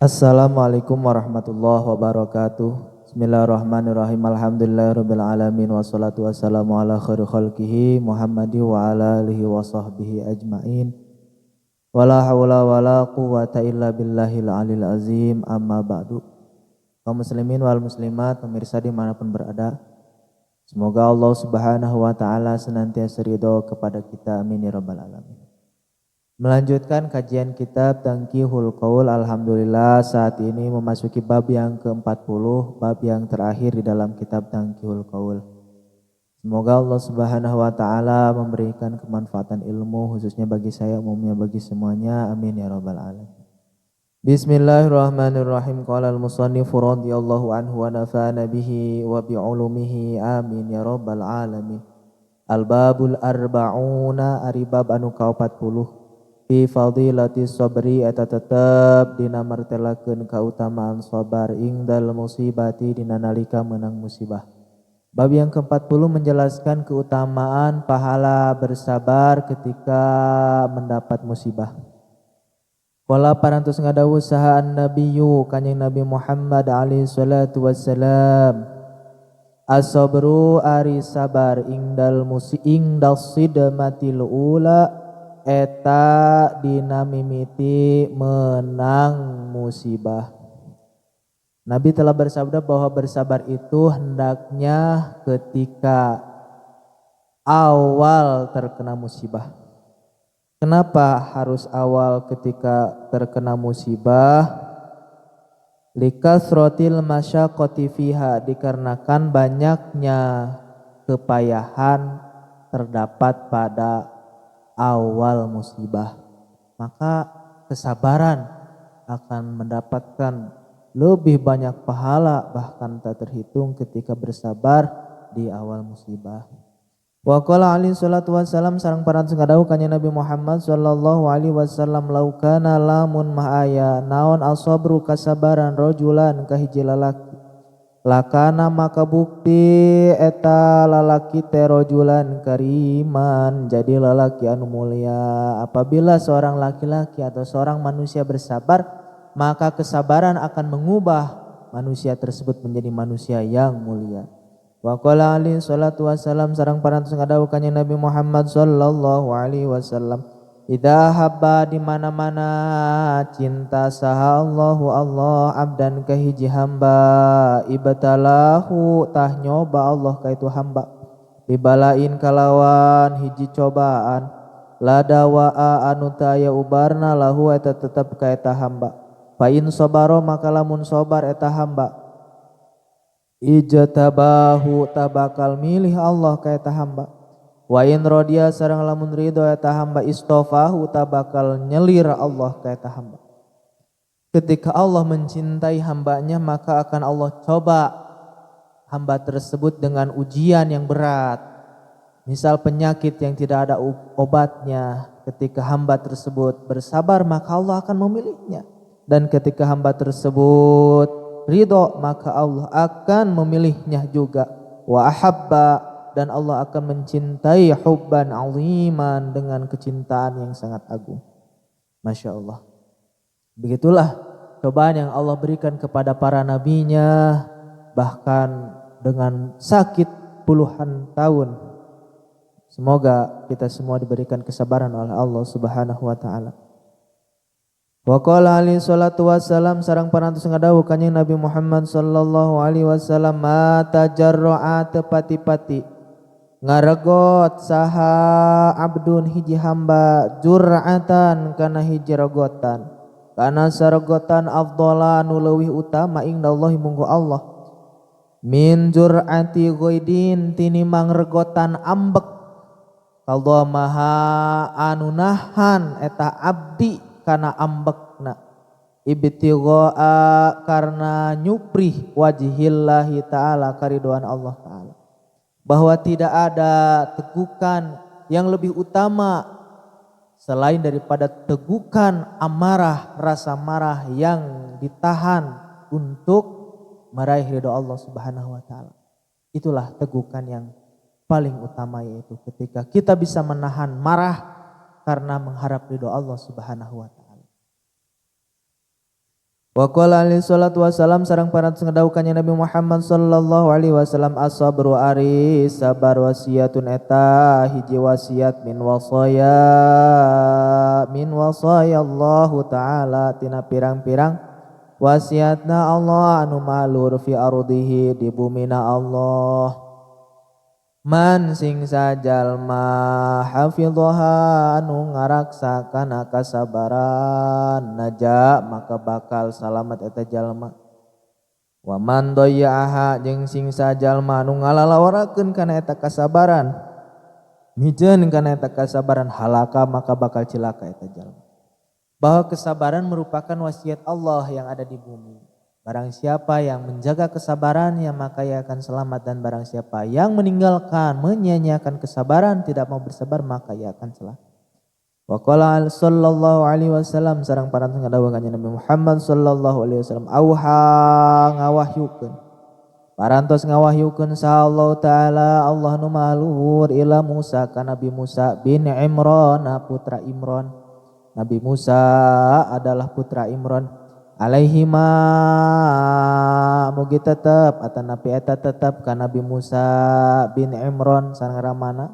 Assalamualaikum warahmatullahi wabarakatuh. Bismillahirrahmanirrahim. Alhamdulillahirabbil alamin wassalatu wassalamu ala khairi khalqihi Muhammadi wa ala alihi wa sahbihi ajmain. Wala haula wala quwata illa billahil alil azim. Amma ba'du. Kaum muslimin wal muslimat, pemirsa dimanapun berada, semoga Allah Subhanahu wa taala senantiasa ridho kepada kita. Amin ya rabbal alamin. Melanjutkan kajian kitab Tanqihul Qaul, alhamdulillah saat ini memasuki bab yang ke-40, bab yang terakhir di dalam kitab Tanqihul Qaul. Semoga Allah Subhanahu wa taala memberikan kemanfaatan ilmu khususnya bagi saya, umumnya bagi semuanya. Amin ya rabbal alamin. Bismillahirrahmanirrahim. Qala al-musannifu radhiyallahu anhu wa nafa'ana bihi wa bi'ulumihi amin ya rabbal alamin. Al-babul arba'una, ari bab anu ka-40. Fi fadilati sabri, eta tetep dina martelakeun kautamaan sabar ingdal musibati dina nalika meunang musibah. Bab yang ke-40 menjelaskan keutamaan pahala bersabar ketika mendapat musibah. Qala parantos ngadawuh saha an-nabiyyu kanjeng Nabi Muhammad alaihi salatu wassalam, as-sabru ari sabar ingdal ingdal sidmatil ula, eta dina mimiti menang musibah. Nabi telah bersabda bahwa bersabar itu hendaknya ketika awal terkena musibah. Kenapa harus awal ketika terkena musibah? Likasrotil masyaqqati fiha, dikarenakan banyaknya kepayahan terdapat pada awal musibah. Maka kesabaran akan mendapatkan lebih banyak pahala bahkan tak terhitung ketika bersabar di awal musibah. Wa qala alaihi salatu wassalam, sareng parantos ngadawuh kanjeng Nabi Muhammad sallallahu alaihi wasallam, laukana lamun maaya naon asabru kasabaran rajulan ka hiji lalaki, lakana maka bukti eta lalaki teh rajulan kariman, jadi lalaki anu mulia. Apabila seorang laki-laki atau seorang manusia bersabar, maka kesabaran akan mengubah manusia tersebut menjadi manusia yang mulia. Wa qala alaihi salatu wassalam, sareng parantos ngadawuh kanjeng Nabi Muhammad sallallahu alaihi wasallam, idza habba di mana-mana cinta saha Allahu Allah abdan ka hiji hamba, ibtalahu tah nyoba Allah ka itu hamba, dibalain kalawan hiji cobaan, ladawa anu teu aya ubarna lahu eta tetep ka eta hamba, fa in sabaro maka lamun sabar eta hamba, ijtabahu tabakal milih Allah ka eta hamba, wa in radiya sareng lamun ridho eta hamba, istofahu tabakal nyelir Allah ka eta hamba. Ketika Allah mencintai hambanya, maka akan Allah coba hamba tersebut dengan ujian yang berat. Misal penyakit yang tidak ada obatnya. Ketika hamba tersebut bersabar, maka Allah akan memilihnya. Dan ketika hamba tersebut ridho, maka Allah akan memilihnya juga. Wa ahabba, dan Allah akan mencintai hubban aziman, dengan kecintaan yang sangat agung. Masya Allah. Begitulah cobaan yang Allah berikan kepada para nabinya, bahkan dengan sakit puluhan tahun. Semoga kita semua diberikan kesabaran oleh Allah Subhanahu wa taala. Wa qala alaihi salatu wassalam, sareng parantos ngadawuh kanjeng Nabi Muhammad sallallahu alaihi wasallam, ma tajarra'a tepati-pati ngaregot saha abdun hiji hamba jur'atan kana hiji regotan, kana saregotan afdhala nu leuwih utama indallahi munggu Allah, min jur'ati ghaidin tinimang regotan ambek, kaldo maha anu nahan eta abdi kana ambekna, ibtighaa karena nyuprih wajhillahi ta'ala karidoan Allah ta'ala. Bahwa tidak ada tegukan yang lebih utama selain daripada tegukan amarah, rasa marah yang ditahan untuk meraih ridho Allah Subhanahu wa taala. Itulah tegukan yang paling utama, yaitu ketika kita bisa menahan marah karena mengharap ridho Allah Subhanahu wa taala. Wa qala alaihi salatu wassalam sareng parantos ngadawuh kanjeng Nabi Muhammad sallallahu alaihi wasallam as-sabru ari sabar wasiatun eta hiji wasiat min wasaya Allah taala tina pirang-pirang wasiatna Allah anu maha luhur fi ardihi di bumina Allah. Man sing sajalma hafidhaha anu ngaraksa kana kasabaran naja maka bakal salamat eta jalma. Wa man dayya'aha jeung sing sajalma anu ngalalawarakeun kana eta kasabaran mijeun kana eta kasabaran halaka maka bakal cilaka eta jalma. Bahwa kesabaran merupakan wasiat Allah yang ada di bumi. Barang siapa yang menjaga kesabarannya maka ia akan selamat, dan barang siapa yang meninggalkan, menyia-nyiakan kesabaran, tidak mau bersabar maka ia akan celaka. Wa qala sallallahu alaihi wasallam sareng parantos ngadawuh kanjeng Nabi Muhammad sallallahu alaihi wasallam auha ngawahyukeun. Parantos ngawahyukeun saha Allah taala Allah nu maha luhur ila Musa ka Nabi Musa bin Imran putra Imran. Nabi Musa adalah putra Imran. Alaihima mugi tetep atanapi eta tetep ka Nabi Musa bin Imran sareng ramana.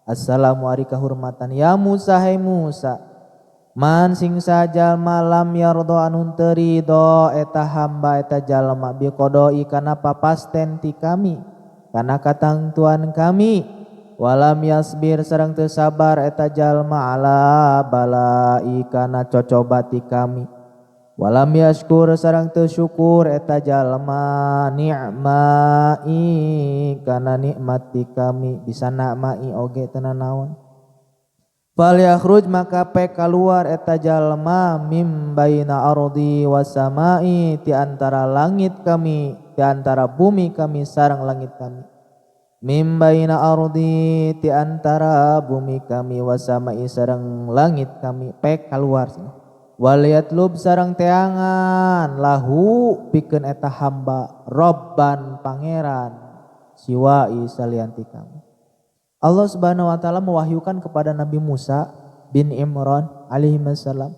Assalamu ari kahurmatan ya Musa hai Musa. Man sing sajalma lam yardo anu teu ridho eta hamba eta jalma bi qodoi kana papasten ti kami kana katangtuan kami walam yasbir sareng teu sabar eta jalma ala balai kana cocobati kami. Walam yashkur sareng teu syukur eta jalma ni'mai kana nikmat ti kami bisa nakmai oge teu nanaon. Fal yakhruj maka pek kaluar eta jalma mim baina ardi wasamai ti antara langit kami ti antara bumi kami sareng langit kami. Mim baina ardi ti antara bumi kami wasamai sareng langit kami pek kaluar cenah. Waliyatlub sareng teangan lahu pikeun eta hamba robban pangeran siwai salianti kami. Allah Subhanahu wa taala mewahyukan kepada Nabi Musa bin Imran alaihi wassalam,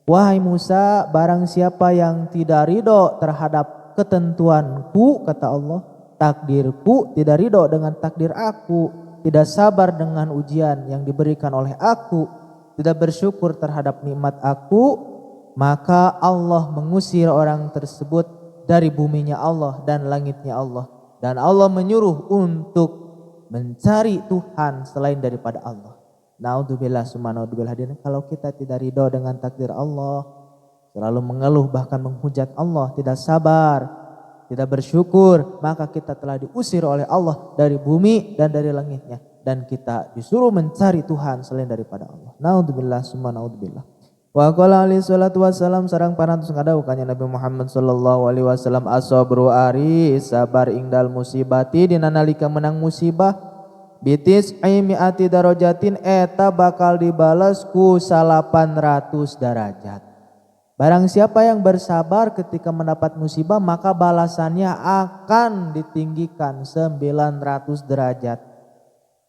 wahai Musa, barang siapa yang tidak ridho terhadap ketentuanku, kata Allah, takdirku, tidak ridho dengan takdir aku, tidak sabar dengan ujian yang diberikan oleh aku, tidak bersyukur terhadap nikmat aku, maka Allah mengusir orang tersebut dari buminya Allah dan langitnya Allah. Dan Allah menyuruh untuk mencari Tuhan selain daripada Allah. Naudzubillah summa naudzubillah hadirin. Kalau kita tidak ridho dengan takdir Allah, selalu mengeluh bahkan menghujat Allah, tidak sabar, tidak bersyukur, maka kita telah diusir oleh Allah dari bumi dan dari langitnya. Dan kita disuruh mencari Tuhan selain daripada Allah. Naudzubillah summa naudzubillah. Wa qala alaihi salatu wassalam sareng parantos ngadawuh kanjeng Nabi Muhammad sallallahu alaihi wasallam as-sabru ari sabar ingdal musibati dina nalika menang musibah bitis mi'ati darajatin eta bakal dibales ku 800 derajat. Barang siapa yang bersabar ketika mendapat musibah maka balasannya akan ditinggikan 900 derajat.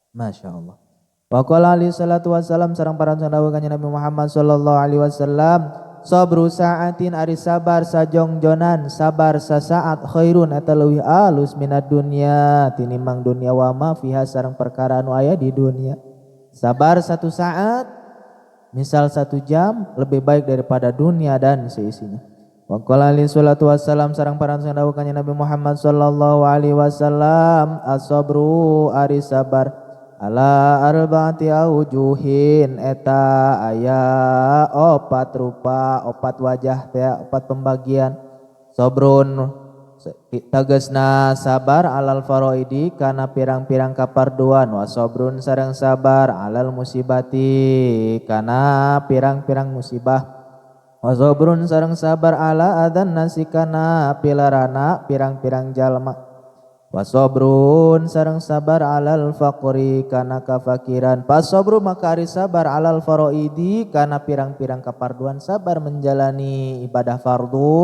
Masya Allah. Wa qala alaihi salatu wassalam sareng parantos dawuh kanjeng Nabi Muhammad sallallahu alaihi wasallam sabru sa'atin ari sabar sajongjonan sabar sasaat khairun eta leuwih alus minad dunya tinimbang dunya wa ma fiha sareng perkara anu aya di dunia. Sabar satu saat misal 1 jam lebih baik daripada dunia dan seisinya. Wa qala alaihi salatu wassalam sareng parantos dawuh kanjeng Nabi Muhammad sallallahu alaihi wasallam as-sabru ari sabar ala arba'ati aujuhin eta aya opat rupa, opat wajah teh, opat pembagian. Sabrun tegesna sabar alal faraidi kana pirang-pirang kaparduan, wa sabrun sareng sabar alal musibati kana pirang-pirang musibah, wa sabrun sareng sabar ala adzan nasi kana pilarana pirang-pirang jalma, wasobrun sareng sabar alal faqri kana kafakiran. Pasobru maka ari sabar alal faraidi kana pirang-pirang kaparduan, sabar menjalani ibadah fardu,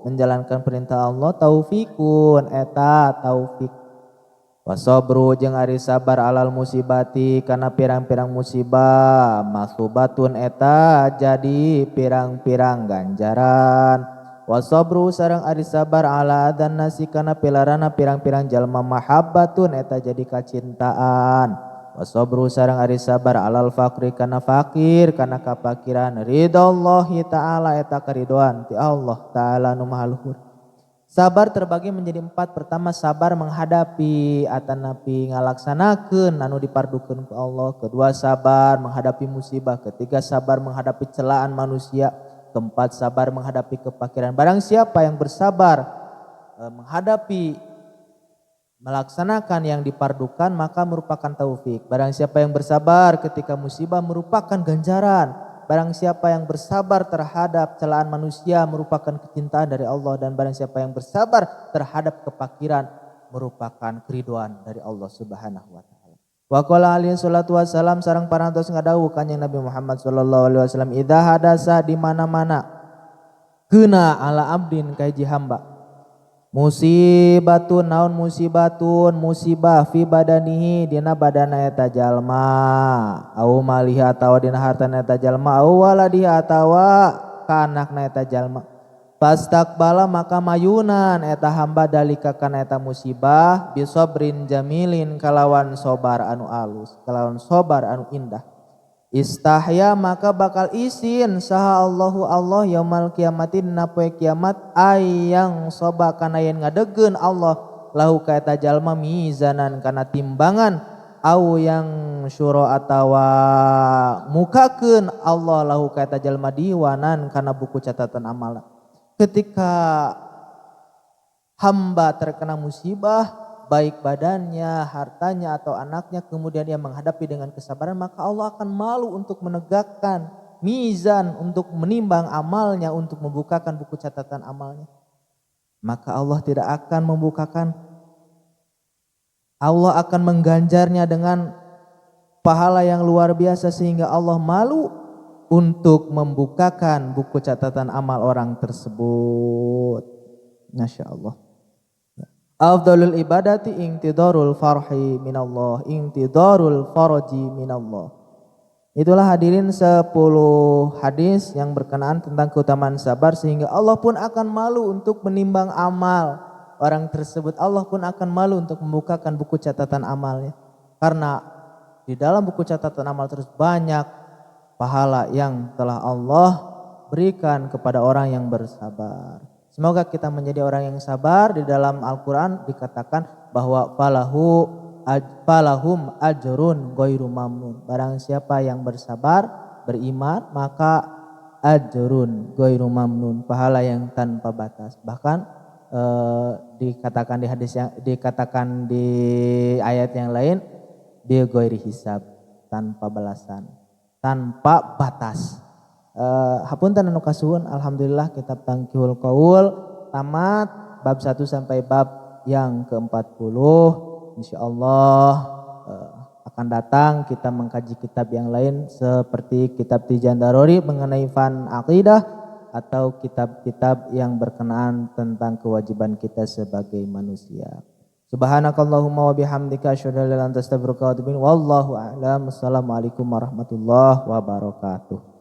menjalankan perintah Allah, taufikun eta taufik. Wasobru jeung ari sabar alal musibati kana pirang-pirang musibah, masubatun eta jadi pirang-pirang ganjaran. Wasabru sareng ari sabar ala adan nasi kana pilarana pirang-pirang jalma mahabbatun eta jadi kacintaan. Wasabru sareng ari sabar alal faqri kana fakir kana kapakiran ridallahi ta'ala eta karidoan ti Allah ta'ala nu maha luhur. Sabar terbagi menjadi empat. Pertama sabar menghadapi atanapi ngalaksanakeun anu dipardukeun ku Allah. Kedua sabar menghadapi musibah. Ketiga sabar menghadapi celaan manusia. Keempat sabar menghadapi kepakiran. Barang siapa yang bersabar menghadapi melaksanakan yang dipardukan maka merupakan taufik. Barang siapa yang bersabar ketika musibah merupakan ganjaran. Barang siapa yang bersabar terhadap celaan manusia merupakan kecintaan dari Allah. Dan barang siapa yang bersabar terhadap kepakiran merupakan keriduan dari Allah Subhanahu wa ta'ala. Wa qala alaihi salatu wassalam sareng parantos ngadawuh kanjeng Nabi Muhammad sallallahu alaihi wasallam idza hadasa di mana-mana kena ala abdin ka hiji hamba musibatun naon musibatun musibah fi badanihi dina badana eta jalma au malihi atawa dina hartana eta jalma au waladihi atawa ka anakna eta jalma fastaqbala maka mayunan eta hamba dalika kana eta musibah bisobrin jamilin kalawan sobar anu alus kalawan sobar anu indah istahya maka bakal isin saha Allahu Allah yaumal kiamatin dina poe kiamat ayang soba kana yen ngadegeun Allah lahu ka eta jalma mizanan kana timbangan au yang syuro atawa mukakeun Allah lahu ka eta jalma diwanan kana buku catatan amal. Ketika hamba terkena musibah baik badannya, hartanya atau anaknya kemudian dia menghadapi dengan kesabaran maka Allah akan malu untuk menegakkan mizan, untuk menimbang amalnya, untuk membukakan buku catatan amalnya. Maka Allah tidak akan membukakan, Allah akan mengganjarnya dengan pahala yang luar biasa sehingga Allah malu untuk membukakan buku catatan amal orang tersebut. Masya Allah. Afdalul ibadati ingtidarul farhi minallah, ingtidarul faraji minallah. Itulah hadirin 10 hadis yang berkenaan tentang keutamaan sabar sehingga Allah pun akan malu untuk menimbang amal orang tersebut. Allah pun akan malu untuk membukakan buku catatan amalnya. Karena di dalam buku catatan amal terus banyak pahala yang telah Allah berikan kepada orang yang bersabar. Semoga kita menjadi orang yang sabar. Di dalam Al-Quran dikatakan bahwa falahum ajrun ghairu mamnun. Barang siapa yang bersabar, beriman, maka ajrun ghairu mamnun, pahala yang tanpa batas. Bahkan dikatakan di hadis yang dikatakan di ayat yang lain bi ghairi hisab, tanpa balasan, tanpa batas. Hapunten anu kasuhun, alhamdulillah kitab Tangkihul Qaul tamat bab 1 sampai bab yang ke-40. Insyaallah akan datang kita mengkaji kitab yang lain seperti kitab Tijan Darori mengenai fan aqidah atau kitab-kitab yang berkenaan tentang kewajiban kita sebagai manusia. Subhanakallahumma wa bihamdika asyhadu an la ilaha illa anta astaghfiruka wa atubu ilaik. Wallahu a'lam. Assalamualaikum warahmatullahi wabarakatuh.